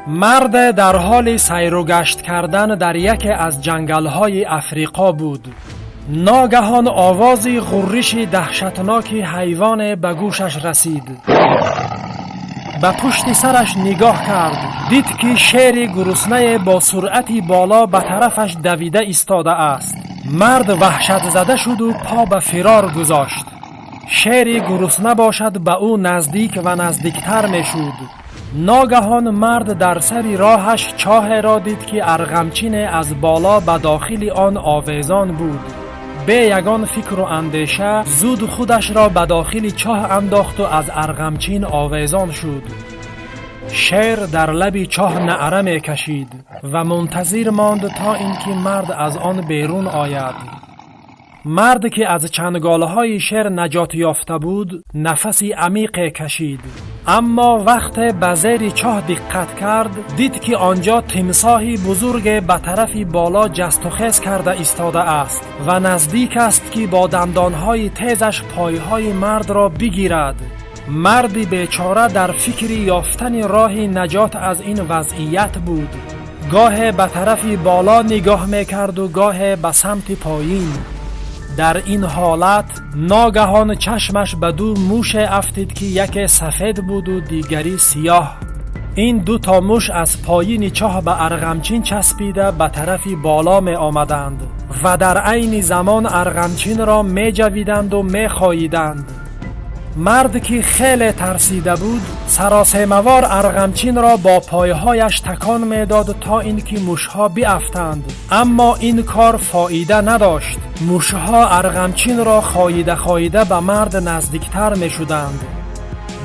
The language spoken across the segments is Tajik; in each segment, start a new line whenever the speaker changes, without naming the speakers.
Мард дар ҳоли сайру гашт кардан дар яке аз ҷангалҳои Африқо буд. Ногаҳон овози ғурриши даҳшатноки ҳайвоне ба гӯшаш расид. Ба пушти сараш нигоҳ кард, дид, ки шери гуруснае бо суръати боло ба тарафаш давида истодааст. Мард ваҳшатзада шуду по ба фирор гузошт. Шери гурусна бошад, ба ӯ наздик ва наздиктар мешуд. Ногаҳон мард дар сари роҳаш чоҳеро дид, ки арғамчине аз боло ба дохили он овезон буд. Бе ягон фикру андеша зуд худашро ба дохили чоҳ андохту аз арғамчин овезон шуд. Шер дар лаби чоҳ наъра мекашид ва мунтазир монд, то ин ки мард аз он берун ояд. Мард, ки аз чанголҳои шер наҷот ёфта буд, нафаси амиқе кашид. Аммо вақте ба зери чоҳ диққат кард, дид, ки он ҷо тимсоҳи бузурге ба тарафи боло ҷастухез карда истодааст ва наздик аст, ки бо дандонҳои тезаш пойҳои мардро бигирад. Марди бечора дар фикри ёфтани роҳи наҷот аз ин вазъият буд. Гоҳе ба тарафи боло нигоҳ мекарду гоҳе ба самти поин. Дар ин ҳолат ногаҳон чашмаш ба ду муше афтид, ки яке сафед буду дигари сиёҳ. Ин ду то муш аз поини чоҳ ба арғамчин часпида ба тарафи боло меомаданд ва дар айни замон арғамчинро меҷавиданду мехоиданд. Мард, ки хеле тарсида буд, саросемавор арғамчинро бо пойҳояш такон медод, то ин ки мушҳо биафтанд. Аммо ин кор фоида надошт. Мушҳо арғамчинро хоида хоида ба мард наздиктар мешуданд.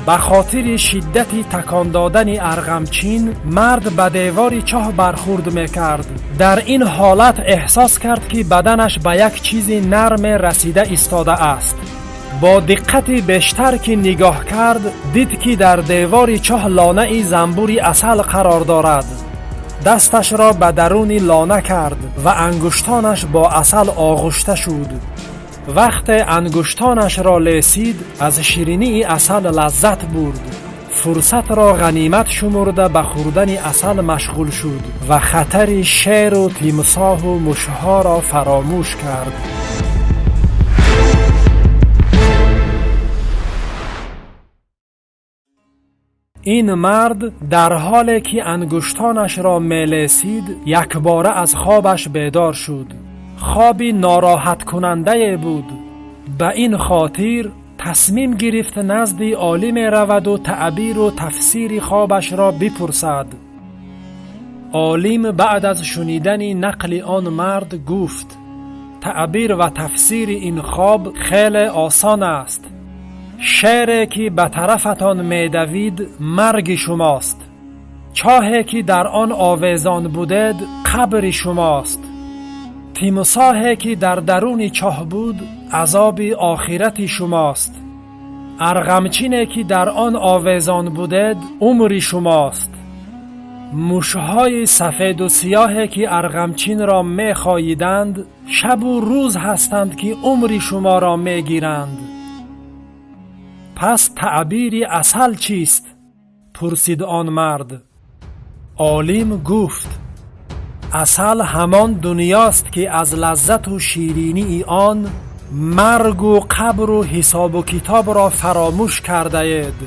Ба хотири шиддати такон додани арғамчин мард ба девори чоҳ бархӯрд мекард. Дар ин ҳолат эҳсос кард, ки баданаш ба як чизи нарме расида истодааст. Бо диққати бештар ки нигоҳ кард, дид, ки дар девори чоҳ лонаи занбури асал қарор дорад. Дасташро ба даруни лона кард ва ангуштонаш бо асал оғушта шуд. Вақте ангуштонашро лесид, аз ширинии асал лаззат бурд. Фурсатро ғанимат шумурда, ба хӯрдани асал машғул шуд ва хатари шеру тимсоҳу мушҳоро фаромӯш кард. Ин мард дар ҳоле ки ангуштонашро мелесид, якбора аз хобаш бедор шуд. Хоби нороҳаткунандае буд. Ба ин хотир тасмим гирифт назди олиме раваду таъбиру тафсири хобашро бипурсад. Олим баъд аз шунидани нақли он мард гуфт: таъбир ва тафсири ин хоб хеле осон аст. Шере ки ба тарафатон медавид, марги шумост. Чоҳе ки дар он овезон будед, қабри шумост. Тимсоҳе ки дар даруни чоҳ буд, азоби охирати шумост. Арғамчине ки дар он овезон будед, умри шумост. Мушҳои сафеду сиёҳе ки арғамчинро мехоиданд, шабу рӯз ҳастанд, ки умри шуморо мегиранд. Пас таъбири асал чист? Пурсид он мард. Олим гуфт: асал ҳамон дунёст, ки аз лаззату ширинии он маргу қабру ҳисобу китобро фаромӯш кардаед.